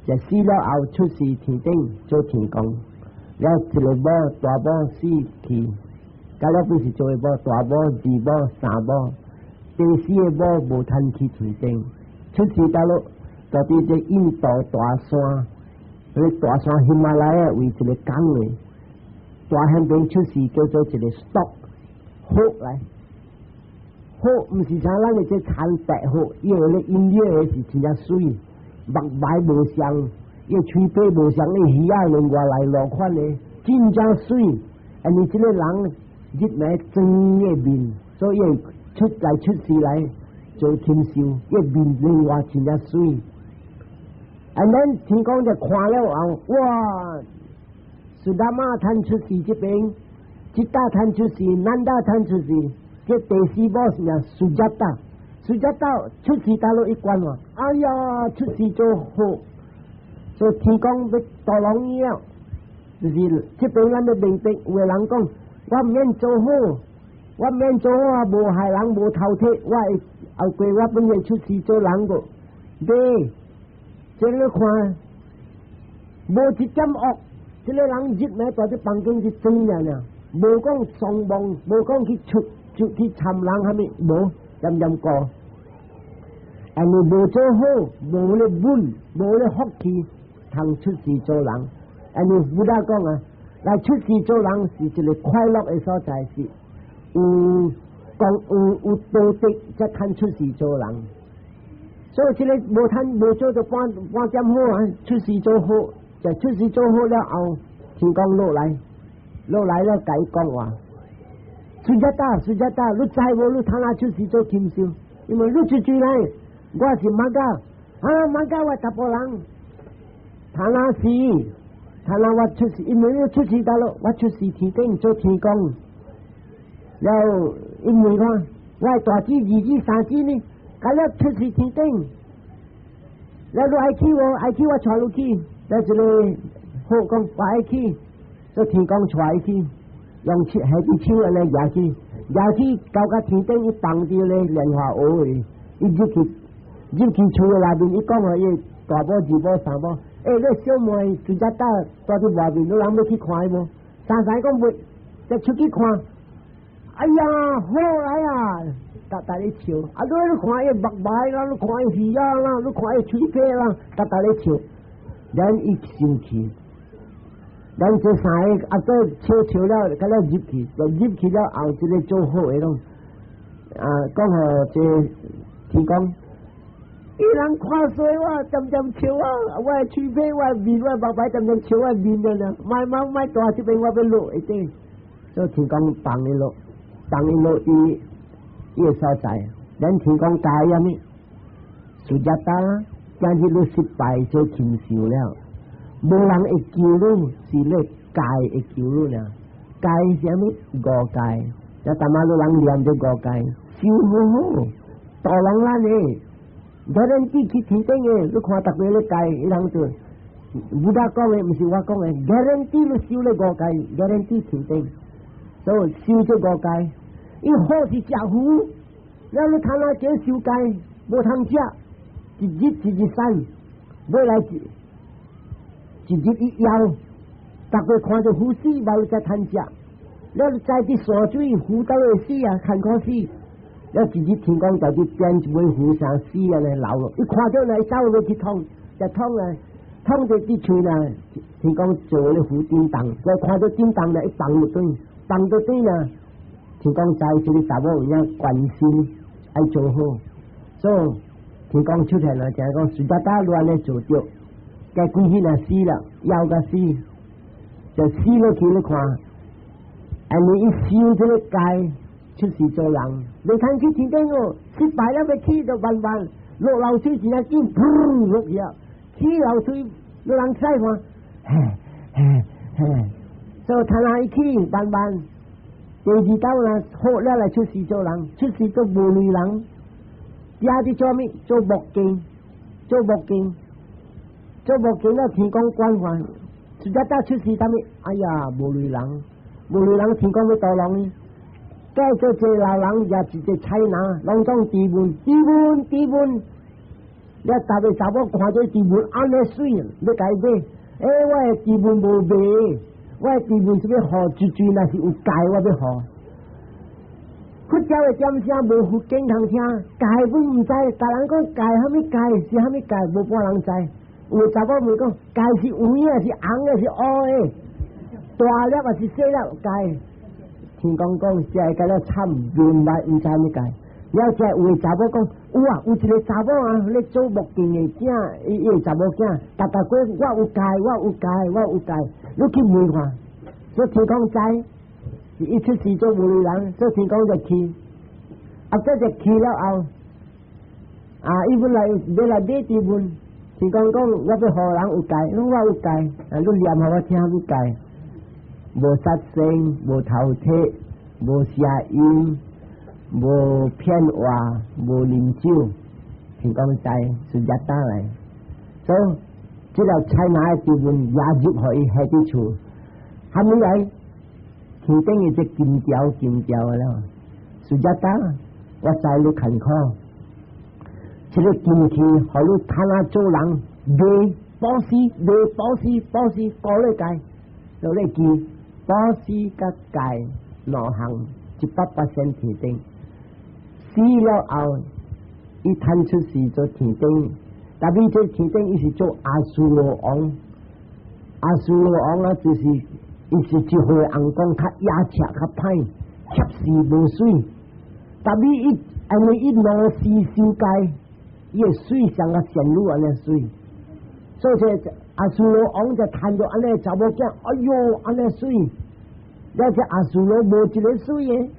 就死了後出世天頂做天公，了一個某大某死去，到了不是做個某大某、二某、三某，第四個某無通去天頂，出世到了蹛佇這印度大山，彼個大山喜馬拉雅為一個港的，大漢邊出世叫做一個 stork。鶴來，鶴毋是像咱的這田白鶴，伊個咧音樂的是真正媠，目眉無相，伊喙皮無相，伊耳仔另外來落款的，真正媠。因為這個人日暝妝的面，所以出來出世來做禽獸，伊面另外真正媠。And then 天公就看了後，哇！Sudama 趁出世這邊。Citta 趁出世，Nanda 趁出世，這第四某是名 Sujata，Sujata 出世到了一關喎，哎呀，出世做好，所以天公欲屠龍伊了，就是這邊咱欲明白，有的人講，我毋免做好，我毋免做好啊，無害人，無偷竊，我會後過我本會出世做人個，對，這你看，無一點惡，這個人日暝蹛佇房間去裝爾爾。無講喪妄，無講去出出去參人，蝦米無，點點過。因為無做好，無咧穩，無咧福氣，通出世做人。因為佛講啊，來出世做人是一個快樂的所在，是有講有道德才通出世做人。所以這個無通無做就半半點好啊，出世做好，就出世做好了後，天公落來。落來了，共伊講話，Sujata，Sujata，你知無？你通哪出世做禽獸？因為你出世來，我是馬嘎，啊馬嘎我查埔人，他那死，他那我出世，因為我出世得咯，我出世天頂做天公。然後因為講我大子、二子、三子呢，佮了出世天頂。了你愛去無？愛去我帶你去。了這個好講我愛去，做天公帶伊去，用手下隻手按呢舉去，舉去到甲天頂，伊放佇咧蓮華湖的，伊入去入去厝的內面，伊講予伊大某、二某、三某，欸，你小妹直接搭蹛佇外面，你人欲去看伊無？三三講袂，才出去看，哎呀，好來啊！逐逐咧笑，啊！你你看伊目眉啦，你看伊耳仔啦，你看伊喙皮啦，逐逐咧笑，咱伊生氣，咱這三个啊，閣笑笑了，佮了入去，就入去了後，這個做好的攏啊，講予這天公，伊人看衰我，漸漸笑我，我的喙皮、我的面、我的目眉，漸漸笑我的面了呢。莫莫莫，大這邊我欲落一點，所以天公放伊落，放伊落伊伊个所在。咱天公教伊啥物？蘇傑達啦，今日你失敗做禽獸了，無人會救你，是你戒會救你爾。戒是啥物？五戒，這淡仔你人念這五戒，修好好，大人咱的。guarantee 去天頂的，你看逐個咧戒，伊人做，Buddha 講的，毋是我講的，guarantee 你修咧五戒，guarantee 天頂，所以修這五戒，伊好是食魚，了你睇下叫修戒，無通食，一日一日三，尾來一一日一枵，逐個看著魚死，無才通食，了你知佇山水魚倒會死啊，艱苦死。了一日天公就去變一尾魚生死按呢流落，伊看著來走落去捅，就捅啊，捅著佇喙啦。天公做咧魚叮當，我看著叮當咧，伊放落轉，放倒轉啦。天公知這个查某有影關心，愛做好，所以天公出現了，就講蘇傑達亂咧做著，該規氣若死了，枵甲死，就死落去你看，按呢伊修這个戒。出世做人，袂通去天頂哦，失敗了欲去就慢慢落樓梯真正緊，噗落去啊！起樓梯有人使看，嘿嘿嘿，所以他那一去慢慢，第二道呢，好了來出世做人，出世做無類人，第二佇做物？做木匠，做木匠，做木匠了天公管還，直接到出世啥物？哎呀，無類人，無類人天公欲渡人呢？該做這老人也一個菜籃，攏總豬糞，豬糞，豬糞。你逐个查某看這豬糞按呢媠，欲共伊買。欸，我的豬糞無賣，我的豬糞是欲予水水，若是有戒，我欲予。佛教的點聲無佛經通聽，戒阮毋知，逐人講戒啥物戒是啥物戒，無半人知。有的查某問講戒是有影是紅的，是烏的，大粒還是細粒戒？天公講，這个較了慘，明白毋知啥物戒。了這有的查某講，有啊，有一個查某啊，咧做木匠的囝，伊伊個查某囝，逐逐過我有戒，我有戒，我有戒，你去問看，所以天公知，是伊出世做無類人，所以天公就去，啊，這就去了後，啊，伊本來欲來買豬糞，天公講我欲予人有戒，攏我有戒，啊，你念予我聽啥物戒？無殺生，無偷竊，無邪淫，無騙話，無啉酒，天公知是熱打來，所以這個菜籃的豬糞也入予伊下佇厝，後尾來天頂的這金條金條了，是熱打，我知你艱苦，這個金器予你趁啊做人，賣布施賣布施布施過咧戒，落咧記。布施佮戒兩項100%天頂，死了後，伊趁出世做天頂，特別這天頂伊是做阿修羅王，阿修羅王啊，就是伊是一歲翁講較野赤較歹，恰死無媠。特別伊因為伊老死修戒，伊會媠像個仙女按呢媠，所以這阿修羅王就看著按呢查某囝，哎喲，按呢媠，了這阿修羅無一個媠的，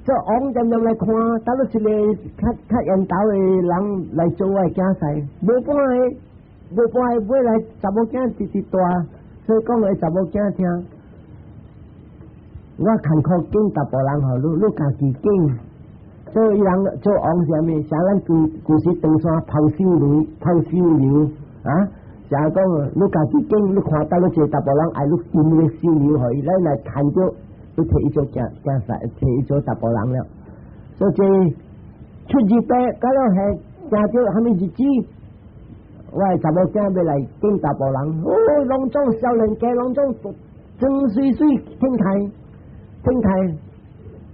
這王漸漸來看，倒落一個較較緣投的人來做我的囝婿，無半個。無半尾來查某囝直直大，所以講予查某囝聽。我艱苦揀查埔人予你，你家己揀。所以伊人做王是啥物？像咱舊舊時長山拋繡雷、拋繡牛啊！成日講你家己揀，你看到你一个查埔人愛你金個繡牛予伊，咱來牽著，你提伊做囝囝婿，提伊做查埔人了。所以這出日白，到了係行著蝦米日子？我的查某囝欲來揀查埔人，哦，攏總少年家，攏總裝媠媠天開天開，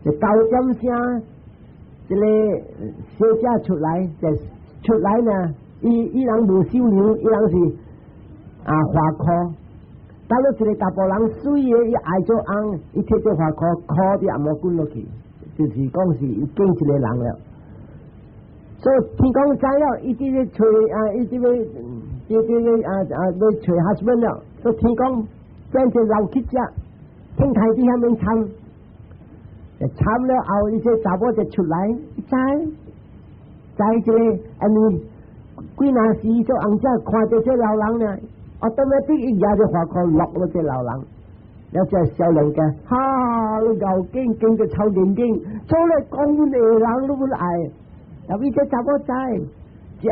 就9點聲，這个小姐出來，就出來呢，伊伊人無繡牛，伊人是啊華褲，到了一个查埔人媠的，伊愛做翁，伊提著華褲，褲佇紅毛滾落去，就是講是伊揀一个人了。所以天公知了，伊佇咧揣啊，伊佇咧，佇佇咧啊啊欲揣 husband 了。所以天公變做老乞食，天開佇遐面參，參了後，伊這查某就出來，知知這个，按呢幾若時做翁仔看著這老人呢，automatic 伊舉著華褲落了這老人，了這少年家，哈，你𠢕揀揀個臭面頂，做咧講阮下人你阮愛。特別這查某知，這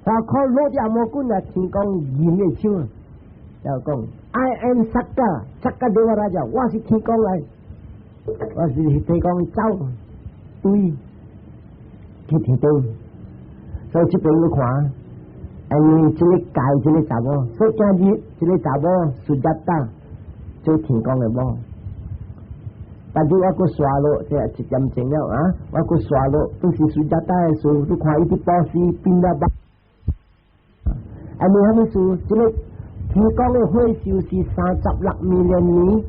華褲落佇紅毛滾啊，天公銀的手，就講 I am Sakka，Sakka Devaraja，我是天公來，我是天公走，對，去天頂，所以這邊你看，因為這个界這个查某，所以今日這个查某 Sujata 做天公的某。但是我閣刷落，這一點鐘了啊！我閣刷落，都是 Sujata 的事，你看伊佇布施變了百。啊，你啥物事？這个天公的歲壽是36 million 年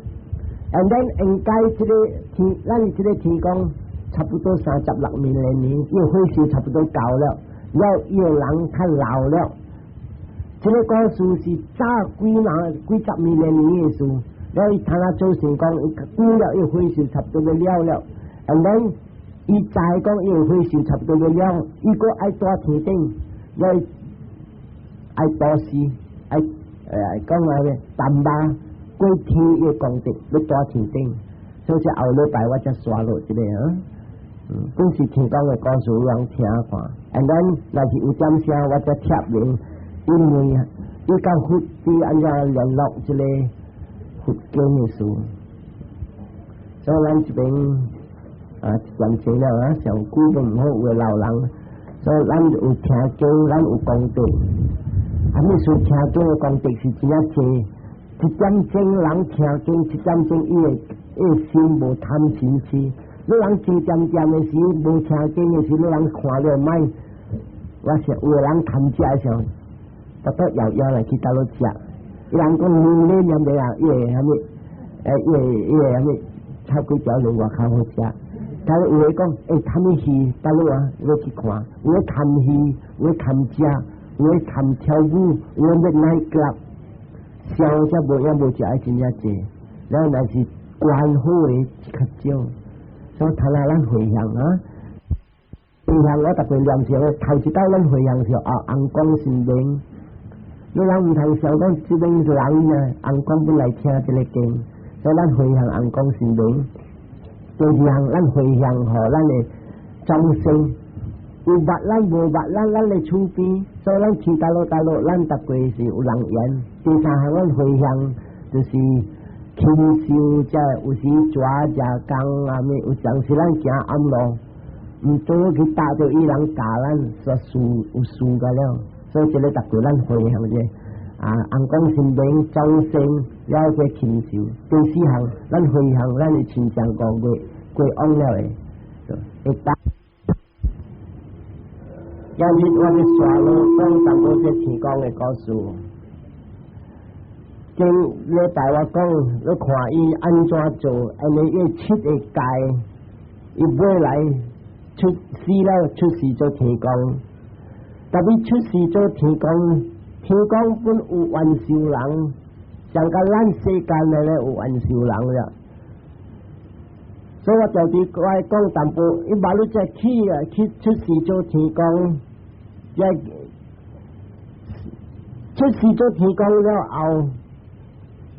，and then 應該這个天，咱這个天公差不多三十六 million 年，伊歲數差不多到了，了伊个人較老了。這个故事是早幾若幾十 million 年的事。了伊聽他祖先講，伊久了伊歲數差不多欲了了，and then 伊知講伊歲數差不多欲了，伊閣愛蹛天頂，了愛布施，愛講話咧，淡巴過天伊個功德，欲蹛天頂，所以這後禮拜我才刷落這个啊，本是天公的故事，有人聽看，and then 若是有點聲，我才貼面，因為伊佮佛佇按怎聯絡這个佛經的事，所以咱這邊啊一點鐘了啊，上久都毋好有的老人，所以咱有聽經，咱有功德。啊，物事聽經的功德是真正濟，一點鐘人聽經，一點鐘伊的心無貪嗔痴。你人靜恬恬的時，無聽經的時，你人看了莫，我想有的人貪食的時候，腹肚枵枵來去佗落食。伊人講念咧念咧啊，伊會啥物？伊會伊會啥物？炒粿條佇外口好食。但是有的講，欸，啥物戲佗落啊？欲去看。有的貪戲，有的貪食，有的貪跳舞，有的欲 night club，燒才無影無食的真正濟。咱若是觀好的較少，所以頭來咱回向啊，回向我特別念時候，頭一擺咱回向時候啊，尪公神明。你人毋通想講這邊人啊，尪公欲來聽這个經，所以咱回向尪公神明。第二項，咱回向予咱的眾生，有捌咱無捌咱，咱的厝邊，所以咱去佗落佗落，咱逐個是有人緣。第三項，咱回向就是禽獸，這有時蛇食工啊，咩有陣時咱行暗路，毋對去踏著伊人咬咱，煞輸有輸個了。所以這个逐個咱回向者，啊，尪公神明眾生了這禽獸。第四項，咱回向咱的親像五月過往了的，會當。今日我欲刷落講淡薄這天公的故事。前禮拜我講，你看伊按怎做，按呢伊七个界，伊尾來出死了出世做天公。特別出世做天公，天公本有冤仇人，像佮咱世間的咧有冤仇人了。所以我就佇我講淡薄，伊馬路再去啊，去出世做天公，這出世做天公了後，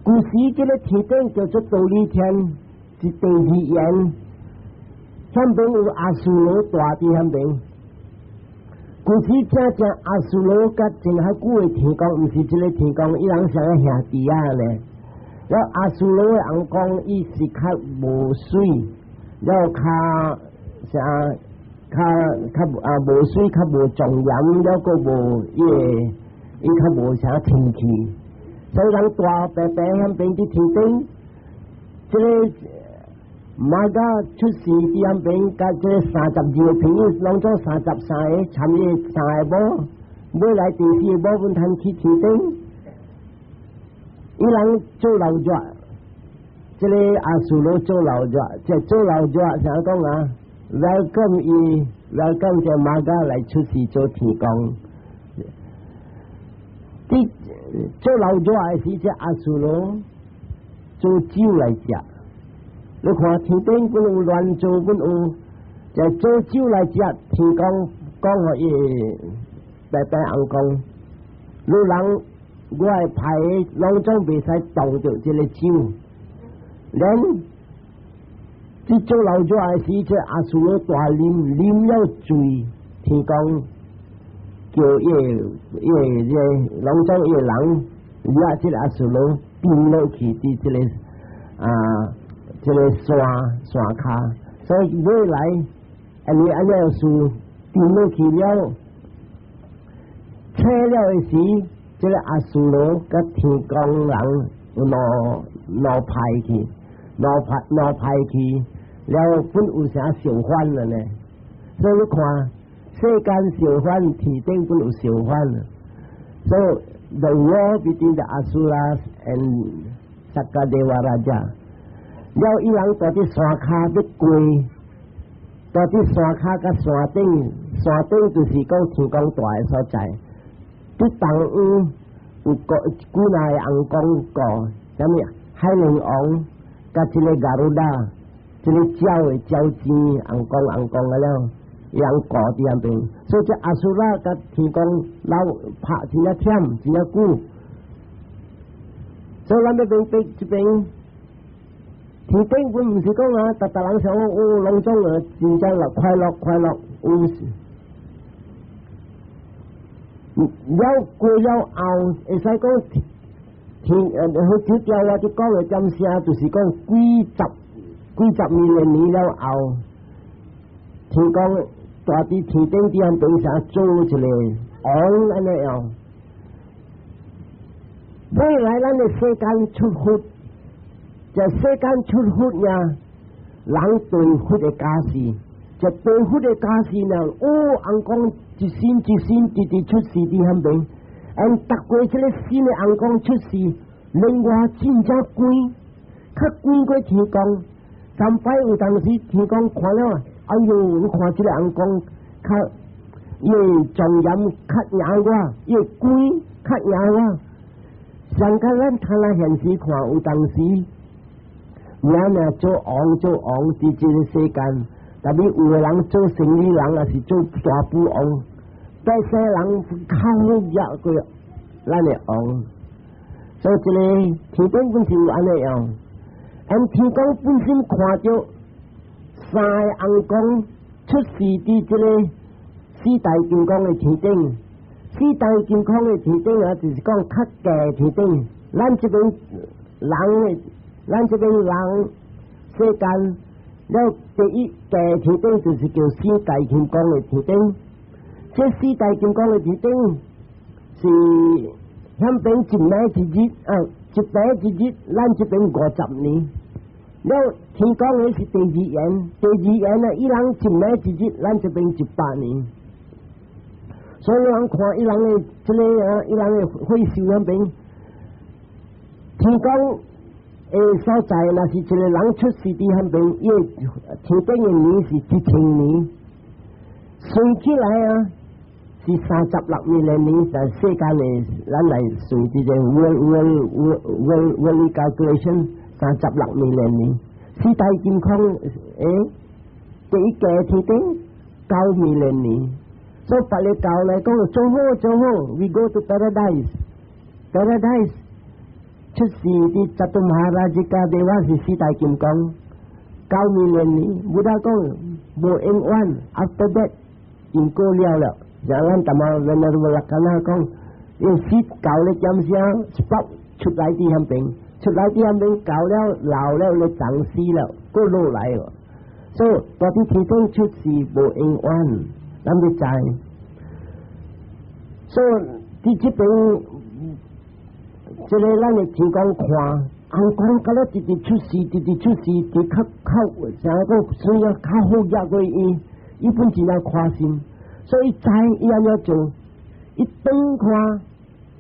古時這个天頂叫做忉利天，是第二園，遐邊有阿修羅蹛佇遐邊。古時正正阿修羅佮真較久的天公，毋是這个天公，伊人啥個兄弟仔呢？了阿修羅的尪公，伊是較無媠，了較啥較較啊無媠，較無莊嚴，了閣無伊個伊較無啥清氣，所以人大白白遐邊佇天頂，這个瑪伽出世佇遐邊，佮這个32個朋友，攏總33個，參伊三个某，尾來第四个某阮通去天頂。伊人做老熱，這个阿修羅做老熱，這做老熱啥講啊？welcome 伊，welcome 這瑪伽來出世做天公。佇做老熱的時，這阿修羅做酒來食。你看天頂本有亂做，本有就做酒來食。天公講予伊白白尪公，汝人我的牌攏總袂使動著這个酒，連這做老熱的時，這阿修羅大啉啉了醉，天公叫伊伊個攏總伊个人，掠這个阿修羅跌落去佇這个啊這个山山跤，所以尾來按呢按呢事跌落去了，醒了的時，這个阿修羅佮天公人有兩兩派去，兩派兩派去，了本有啥相反了呢？所以你看世間相反，天頂本有相反。So the war between the Asuras and Sakadeva Raja，了伊人蹛佇山跤欲過，蹛佇山跤佮山頂，山頂就是講天公蹛的所在。佇東方有個幾若个尪公顧，啥物海龍王，佮這个ガ魯達，這个鳥的鳥尖尪公尪公啊了，伊人顧佇遐邊，所以這阿蘇拉佮天公老拍真正忝，真正久。所以咱欲明白這邊天頂本毋是講啊，逐逐人想講哦，攏總啊，真正樂快樂快樂，有時。了過了後，會使講天好似條我佇講的點聲，就是講幾十幾十萬年了後，天公蹛佇天頂佇遐變成做一个王按呢樣。未來咱的世間出佛，這世間出佛呢，人對佛的加持，這對佛的加持呢，哦，尪公一身一身直直出世佇遐邊，按逐過這个新的尪公出世，另外真正懸，較懸過天公。三擺有當時天公看了，哎喲，你看這个尪公較伊的莊嚴較贏我，伊的懸較贏我。上個咱睇來現實看，有當時，命命做王做王佇這个世間，特別有的人做生意人，抑是做大富翁，百姓人較好額過咱的王。所以這个天頂本是有按呢樣，按天公本身看著三个尪公出世佇這个四大金剛的天頂，四大金剛的天頂啊，就是講較低天頂。咱這邊人的，咱這邊人世間了第一低天頂就是叫四大金剛的天頂。這四大金剛的天頂是遐邊一暝一日啊，一晡一日，咱這邊50年。了天公的是第二園，第二園啊，伊人一暝一日，咱這邊100年。所以人看伊人的這个啊，伊人的歲數遐邊，天公的所在，若是一个人出世佇遐邊，伊的天頂的年是1000年，算起來啊，是36萬的年，但世間的咱來算這個 world calculation 36萬的年，四大金剛第一個天頂9萬的年，所以別个教來講做好做好，we go to paradise。Paradise 出世佇 Catummaharajika Deva 是四大金剛，9 million 年，Buddha 講無永遠，after that 因果了了。像咱淡仔 Venerable Lakkhana 講，因死舊咧點聲，spark 出來佇遐邊，出來佇遐邊舊了老了咧長死了，閣落來了。所以蹛佇天頂出世無永遠，咱欲知。所以佇這邊，這个咱的天公看，尪公敢若直直出世，直直出世，直較較，啥講需要較好額過伊，伊本真正寬心，所以知伊按怎做，伊轉看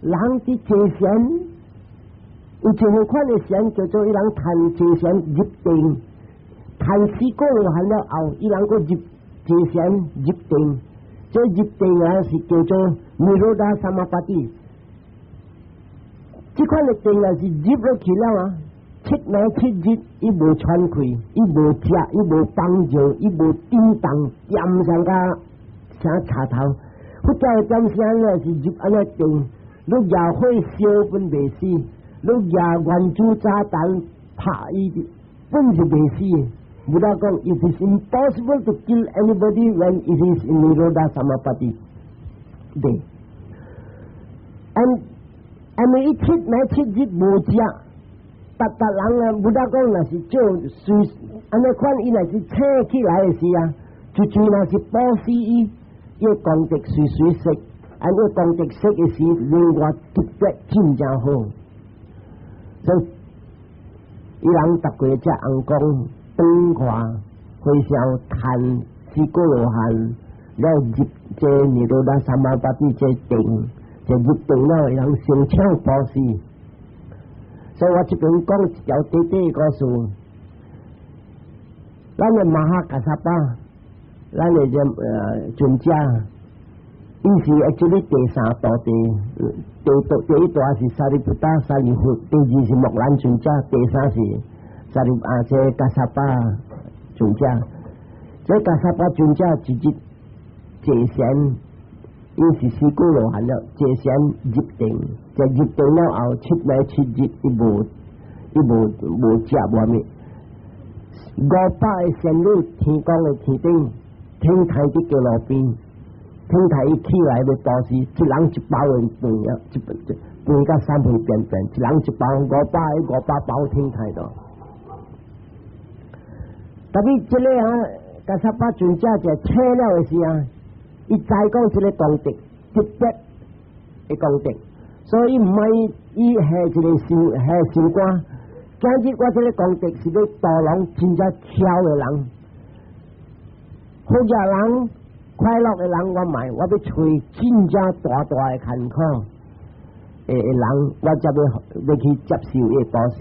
人佇坐禪，有一個款的禪叫做伊人談坐禪入定，談四果羅漢了後，伊人閣入坐禪入定，這入定啊是叫做 Nirodha Samapatti。這款的定啊是入落去了啊，7暝7日伊無喘氣，伊無食，伊無幫助，伊無叮當，掂上甲啥插頭。佛教的點聲咧是入按呢定，你舉火燒本袂死，你舉原子炸彈拍伊本是袂死。Buddha 講，it is impossible to kill anybody when it is in Nirodha Samapatti。對，and 因為伊7暝7日無食，逐逐人啊，Buddha 講若是做隨按呢款，伊若是醒起來的時啊，就就若是布施伊，伊功德隨隨說，按呢功德說的時，另外特別真正好。所以伊人逐過只尪公轉看和尚談四果羅漢，了入這 Nirodha Samapatti 這定。就入定了，人成請布施。所以我這邊講一條短短的故事。咱的 Mahakassapa，咱的這尊者，伊是 actually 第三徒弟，第一大是 Sariputta 沙利弗，第二是目連尊者，第三是沙利啊這 Kassapa 尊者。這 Kassapa 尊者一日坐禪。伊是四果羅漢了，坐禪入定，就入定了後7暝7日，伊無食無物。500個仙女天宮的天頂，天台佇街路邊，天台伊起來欲布施，一人一包的飯啊，一飯甲三份便便，一人一包，500個500包天台度。特別這个啊，Kassapa 尊者就醒了的時啊，伊知講這個功德特別的功德，所以毋愛伊下一個心下心肝。今日我這個功德是欲度人真正巧的人，好額人、快樂的人，我莫，我欲揣真正大大的艱苦的人，我才欲去接受伊的布施。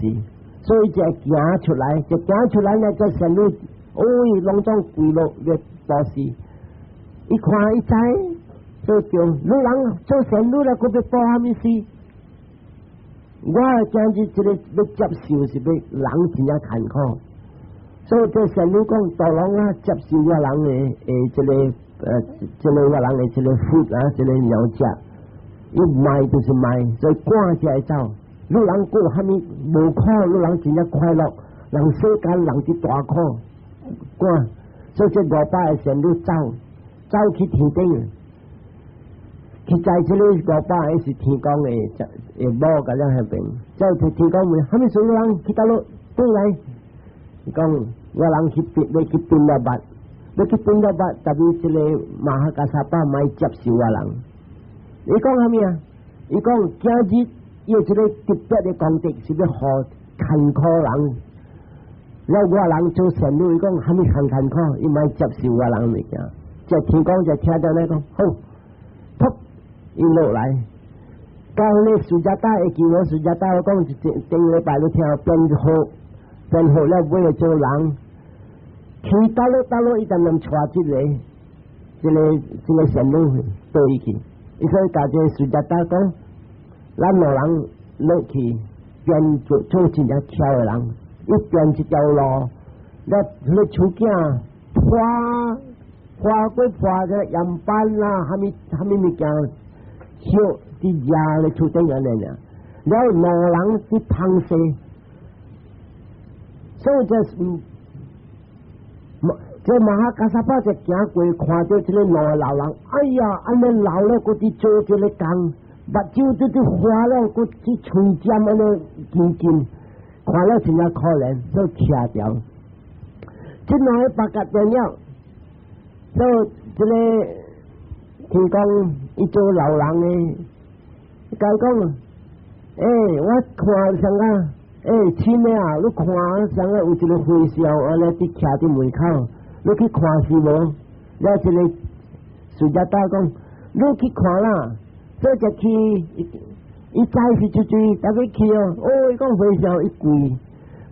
所以就行出來，就行出來呢，這仙女，哦，攏總跪落欲布施。伊看伊知，做叫女人做仙女了，閣欲布啥物施？我今日這個欲接受是欲人真正艱苦，所以這仙女講，大人啊接受我人的這個我人的這個 food 啊，這個鳥食，伊賣就是賣，所以趕起來走。女人過啥物無苦，女人真正快樂，人世間人佇大苦，趕，所以這500個仙女走。走去天頂，去在這個500個是天公的，的某共了彼邊，走去天公問，啥物事人去佗落轉來？伊講我人去檳，欲去檳榔髮，欲去檳榔髮，特別這個 Mahakassapa 莫接受我人。伊講啥物啊？伊講今日伊這個特別的功德是欲予艱苦人，了我人做仙女，伊講啥物艱艱苦，伊莫接受我人物件。這天公就聽到咧講，好，噗，伊落來，到咧 Sujata 會記無 Sujata 我講頂禮拜你聽變好，變好了尾做人，去佗落佗落伊當能帶這個仙女倒伊去，伊所以共這個 Sujata 講，咱兩人落去變做做真正巧的人，伊變一條路，了彼個手囝破。破過破這個岩板啦，啥物啥物物件，燒佇壓咧厝頂按呢爾。了兩人佇芳洗，所以這這 Mahakassapa 就行過看著這个兩个老人，哎呀，按呢老了，閣佇做這个工，目睭都佇花了，閣佇喙尖按呢緊緊，看了真正可憐，所以徛掉。這兩个白甲電了，所以這个天公伊做老人的，共伊講，欸，我看啥個？欸，親的啊，你看啥個有一个和尚按呢佇徛佇門口，你去看是無？了這个 Sujata 講，你去看啦，所以就去，伊知是出去，特別去哦。哦，伊講和尚伊跪，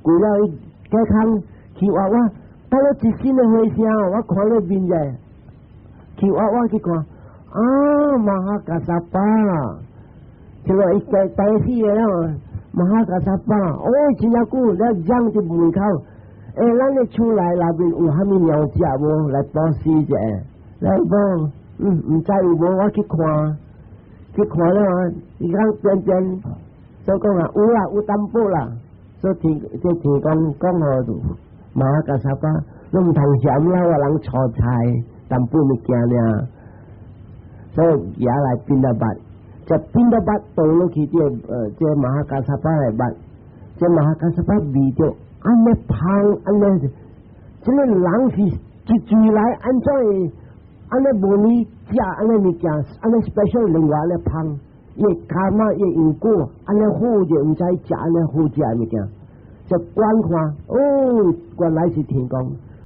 跪了伊加空去挖挖，到了一身的和尚，我看了面者，去挖挖去看，啊，Mahakassapa，這个伊第第四个了，Mahakassapa，哦，真正久，了讓佇門口，欸，咱的厝內內面有啥物鳥食無？來布施者，來無？嗯，毋知有無？我去看，去看了啊，伊講邊邊，所以講啊，有啦，有淡薄啦。所以天，這天公講予 Mahakassapa，你毋通嫌啦，我人炒菜淡薄物件爾，所以也來 pindapat，這 pindapat 倒落去這這 Mahakassapa 的腹，這 Mahakassapa 味著按呢芳，按呢，這个人是一嘴來按怎會按呢無呢食按呢物件，按呢 special 另外按呢芳，伊 karma 伊因果按呢好就毋知食按呢好食的物件，就觀看，哦，原來是天公。